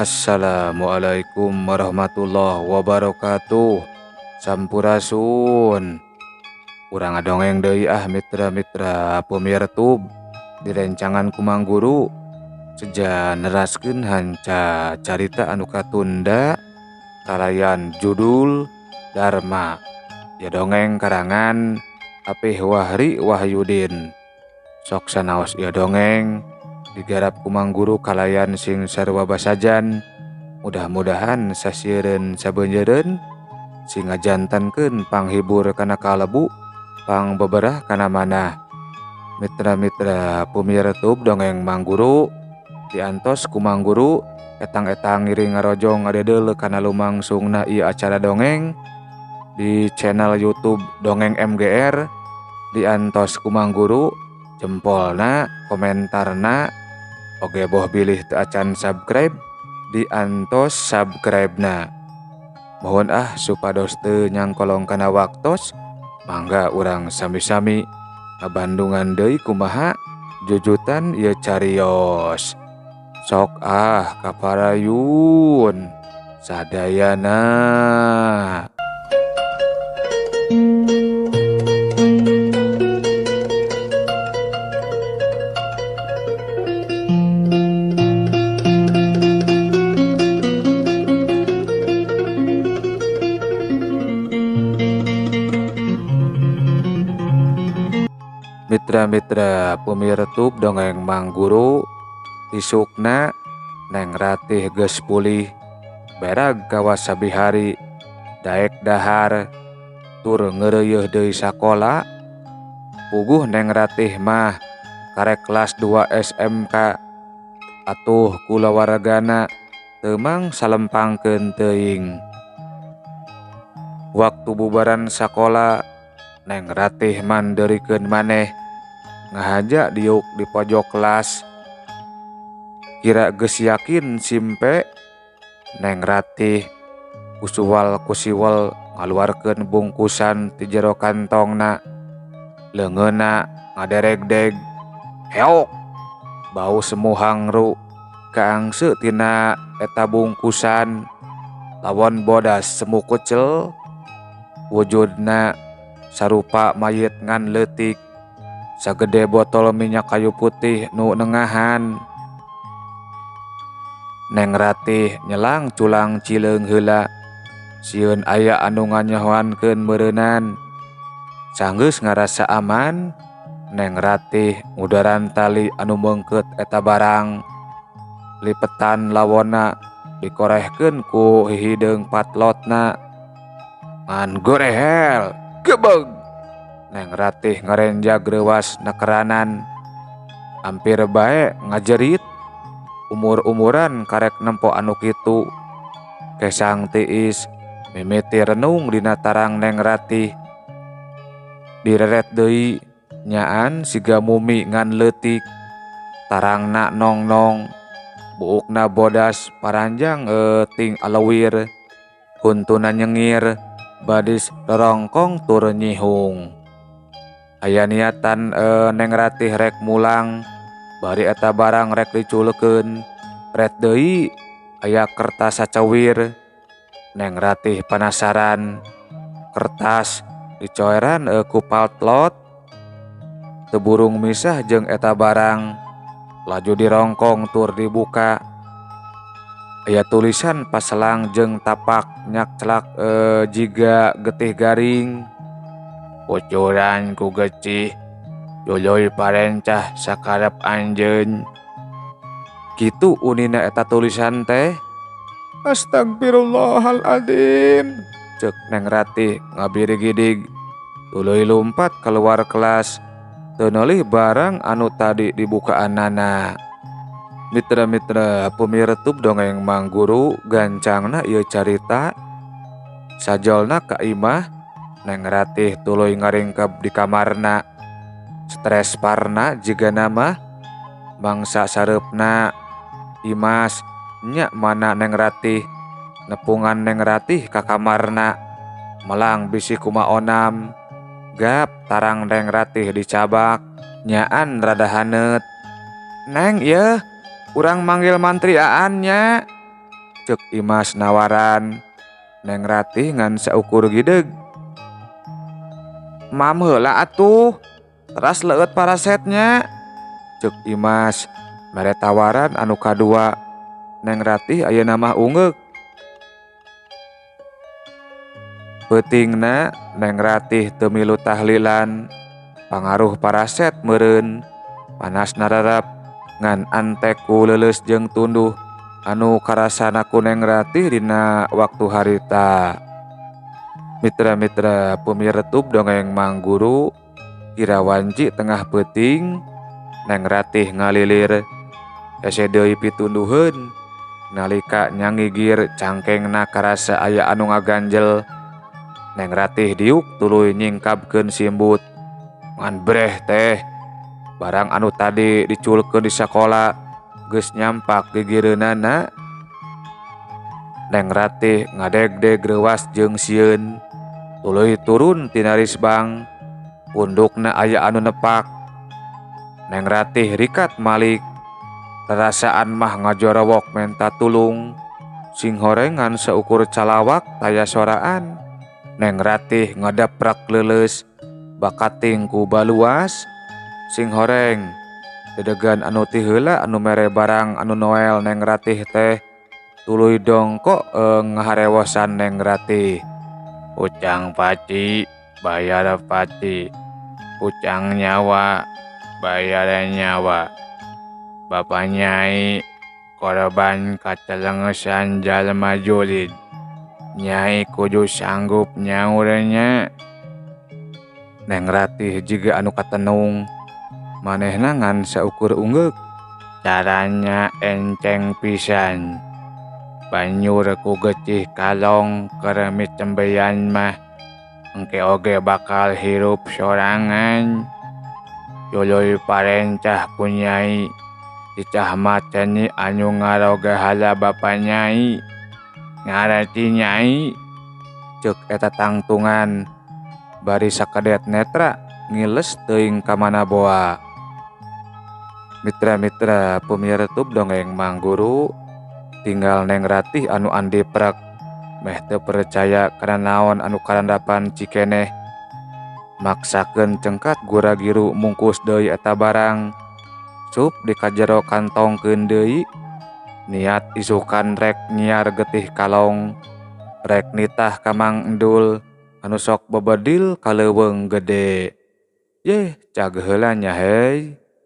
Assalamualaikum warahmatullahi wabarakatuh. Sampurasun. Urang ngadongeng deui ah mitra-mitra pemirtub di rencangan ku Mang Guru. Seja neraskeun hanca carita anu katunda kalayan judul Dharma. Ya dongeng karangan Apih Wahri Wahyudin. Sok sanaos ieu dongeng digarap ku Mang Guru kalayan sing sarua basajan. Mudah-mudahan sasieureun sabeunjeureun sing ngajantankeun panghibur kana kalebu, pangbeberah kana manah. Mitra-mitra pemirtub dongeng Mang Guru diantos ku Mang Guru etang-etang ngiring ngarojong ngadedeul kana lumangsungna ieu acara dongeng di channel YouTube Dongeng MGR. Diantos ku Mang Guru jempolna, komentarna, oge boh bilih teu acan subscribe diantos subscribe-na. Mohon ah supados teu nyangkolong kana waktos, mangga urang sami-sami ngabandungan deui kumaha jujutan ieu carios. Sok ah kaparayun sadayana. Mitra-mitra pemirtub dongeng Mang Guru, isukna Neng Ratih geus pulih, berag kawas sabihari, daek dahar, tur ngeureuyeun deui sakola. Puguh Neng Ratih mah karek kelas 2 SMK, atuh kulawargana teu mang salempangkeun teuing. Waktu bubaran sakola, Neng Ratih mandeurikeun maneh, ngahaja diuk di pojok kelas. Kira geus yakin simpe, Neng Ratih kusuwal kusiwal ngaluarkeun bungkusan ti jero kantongna. Leungeunna ngaderegdeg, heok, bau semu hangru kaangse tina eta bungkusan. Lawon bodas semu kucel, wujudna sarupa mayit ngan leutik, sagede botol minyak kayu putih nu nengahan. Neng Ratih nyelang culang cileung heula, sieun aya anu nganyahoankeun meureunan. Sanggeus ngarasa aman, Neng Ratih ngudaran tali anu meungkeut eta barang. Lipetan lawonna dikorehkeun ku hihideung patlotna. Ngan gorehel, gebeg. Neng Ratih ngarenjag reuwas nakeranan. Hampir bae ngajerit. Umur-umuran karek nempo anu kitu. Kesang tiis mimiti renung dina tarang Neng Ratih. Direret deui nyaan siga mumi ngan leutik. Tarangna nongnong, buukna bodas paranjang ting alewir. Huntuna nyengir, badis rorongkong tur nyihung. Aya niatan Neng Ratih rek mulang, bari eta barang rek diculkeun. Ret deui aya kertas sacawir. Neng Ratih panasaran, kertas dicoeran ku paltlot. Teu burung misah jeung eta barang, laju dirongkong tur dibuka. Aya tulisan paselang jeung tapak nyakcelak jiga getih garing. Kucuran ku gecih, tuluy parencah sakarep anjeun. Kitu unina eta tulisan teh. Astagfirullahaladzim, ceuk Neng Ratih ngabirigidig. Tuluy lumpat keluar kelas, teu neulih barang anu tadi dibukaanana. Mitra-mitra pemirtub dongeng Mang Guru gancangna ieu carita. Sajolna ka imah, Neng Ratih tuluy ngaringkeb di kamarna. Stres parna jigana mah mangsa sareupna. Imas nya mana Neng Ratih, nepungan Neng Ratih ka kamarna. Melang bisi kumaonam, gap tarang Neng Ratih dicabak, nyaan rada haneut. Neng yeuh, urang manggil mantri aan nya. Cek Imas nawaran. Neng Ratih ngan saukur gideg. Mam heula atuh, teras leueut parasetnya. Cek Imas mere tawaran anu kadua. Neng Ratih ayeuna mah ungeuk. Peutingna Neng Ratih teu milu tahlilan, pangaruh paraset meureun, panas nararap ngan antek ku leuleus jeung tunduh anu karasana ku Neng Ratih dina waktu harita. Mitra-mitra pemiretub dongeng Mang Guru, kira wanci tengah peuting, Neng Ratih ngalilir, hese deui pitunduheun, nalika nyangigir cangkengna karasa aya anu ngaganjel. Neng Ratih diuk tuluy nyingkabkeun simbut. Ngan breh teh, barang anu tadi diculkeun di sakola geus nyampak gigireunana. Neng Ratih ngadegdeg reuwas jeung sieun, tuluy turun tina risbang, pundukna aya anu nepak. Neng Ratih rikat malik, rarasaan mah ngajorowok menta tulung, sing horengan saukur calawak taya soraan. Neng Ratih ngadaprak leuleus, bakating ku baluas, sing horeng. Dedegan anu ti heula anu mere barang anu noel Neng Ratih teh, tuluy dongkok ngaharewosan Neng Ratih. Ucang paci bayar paci, ucang nyawa bayar nyawa. Bapa nyai korban katelengesan jalma julid. Nyai kudu sanggup nyaurnya. Neng Ratih jiga anu katenung, manehna ngan saukur ungeuk. Caranya enceng pisan. Banyur ku getih kalong keremit tembeyan mah. Engke oge bakal hirup sorangan. Tuluy parencah ku nyai. Cicah mateni anu ngarogahala bapa nyai. Ngarati nyai. Ceuk eta tangtungan. Bari sakedet netra ngiles teuing ka mana boa. Mitra-mitra pemiretub dongeng Mang Guru, tinggal Neng Ratih anu andiprek, meh teu percaya kana naon anu karandapan cikeneh. Maksakeun cengkat gura-giru mungkus deui eta barang, sup di kajero kantongkeun deui. Niat isukan rek nyiar getih kalong, rek nitah ka Mang Endul anu sok bebedil ka leuweung gede. Yeh, cag heula nya hei.